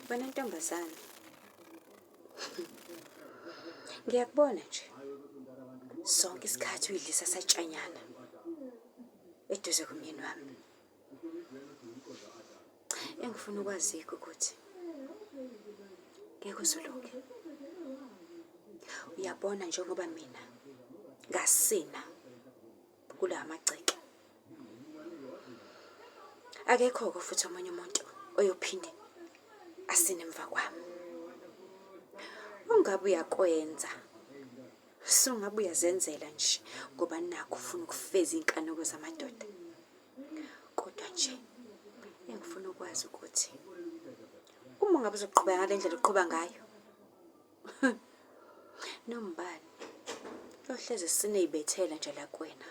Wena ntombazane, ngiyakubona nje sonke isikhathi uyidlisa satshanyana eduze komyeni wami. Engifuna ukwazikho ukuthi ngeke uzuluke. Uyabona njengoba mina ngasina kulawa magceke. Akekho-ke futhi omunye umuntu oyophinde asine emva kwami. Ungabe uyakwenza sungabe uyazenzela nje ngoba nakho ufuna ukufeza iy'nkanuko zamadoda. Kodwa nje engifuna ukwazi ukuthi uma ungabe uzoqhubeka ngale ndlela oqhuba ngayo nombani yohleze sineyibethela nje la kuwena.